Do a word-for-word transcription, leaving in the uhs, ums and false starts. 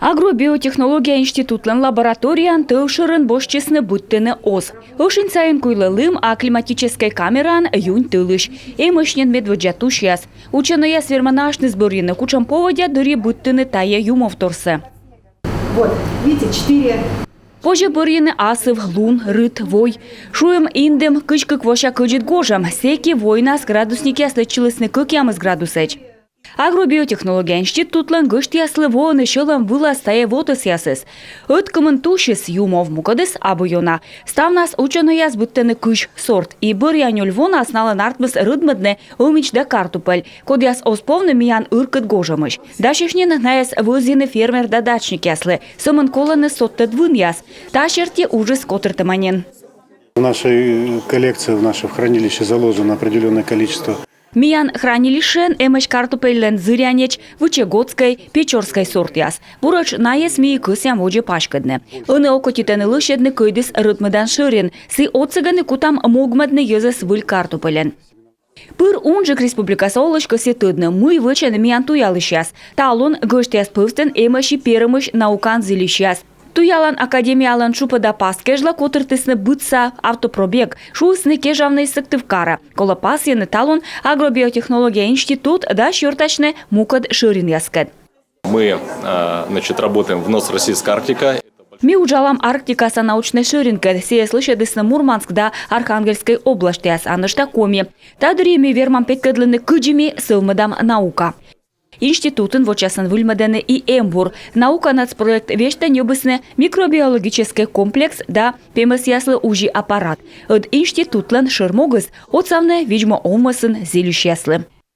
Агробиотехнология институтлӧн лабораторияын тӧвшӧрын босьтчисны быдтыны оз. Ӧшинь сайын куйлӧ лым, а климатическӧй камераын юнь тӧлысь. Эмӧсь нин медводдза тусьяс. Учёнӧйяс вермӧны асьныс бӧрйыны, кутшӧм поводдя дырйи быдтыны тайӧ юмовторсӧ. Вот, видите, четыре. Позьӧ бӧрйыны асыв, лун, рыт, вой. Шуим, индім кызь кык вося кӧдзыд гожӧм. Сэки войнас градусникъяс лэччылісны кӧкъямыс градусӧдз. Агробиотехнология институтлӧн гӧсьтъяслы воӧны сьӧлӧм вылас тайӧ вотӧсъясыс. Ӧткымын тусьыс юмов, мукӧдыс абу ёна. Ставнас учёнӧйяс быдтӧны кызь сорт. И бӧръя нёль вонас налӧн артмис рӧдмӧдны ӧмидз да картупель, кодъяс оз повны миян ыркыд гожӧмысь. Дасьӧсь нин найӧс вӧзйыны фермер да дачникъяслы. Сӧмын колӧны содтӧд вынъяс. Та серти уджыс котыртӧма нин. В нашей коллекции, в нашем хранилище заложено определённое количество. Миян хранилищеын эмӧсь картупельлӧн зыряньӧдз, вычегодскӧй, печорскӧй сортъяс. Буретш найӧс ми и кӧсъям водзӧ паськӧдны. Ӧні окотитӧны лӧсьӧдны кӧйдыс рӧдмӧдан шӧрин. Сійӧ отсӧгӧн и кутам могмӧдны йӧзӧс выль картупельӧн. Пыр унджык республикаса олысь кӧсйӧ тӧдны, мый вӧчӧны миян туялысьяс. Талун гӧсьтъяс пӧвстын эмӧсь и перымысь наукаын зільысьяс. Туялан академиялӧн тшупӧда пас кежлӧ котыртісны быдса автопробег. Шуисны кежавны Сыктывкарӧ. Колӧ пасйыны, талун агробиотехнология институт дась ёртасьны мукӧд шӧринъяскӧд. Мы, э, значит, работаем в НОС «Российская Арктика». Ми уджалам Арктикаса научнӧй шӧринкӧд, сійӧс лӧсьӧдісны Мурманск да Архангельскӧй обласьтъяс, а нӧшта Коми. Та дырйи ми вермам петкӧдлыны, кыдзи ми сӧвмӧдам наука. Институтын вочасӧн выльмӧдӧны и эмбур. Наука нацпроект весьтӧ ньӧбисны микробиологическӧй комплекс да пемӧсъяслы УЗИ аппарат. Ӧд институтлӧн шӧр могыс — отсавны видз-му овмӧсын зільысьяслы.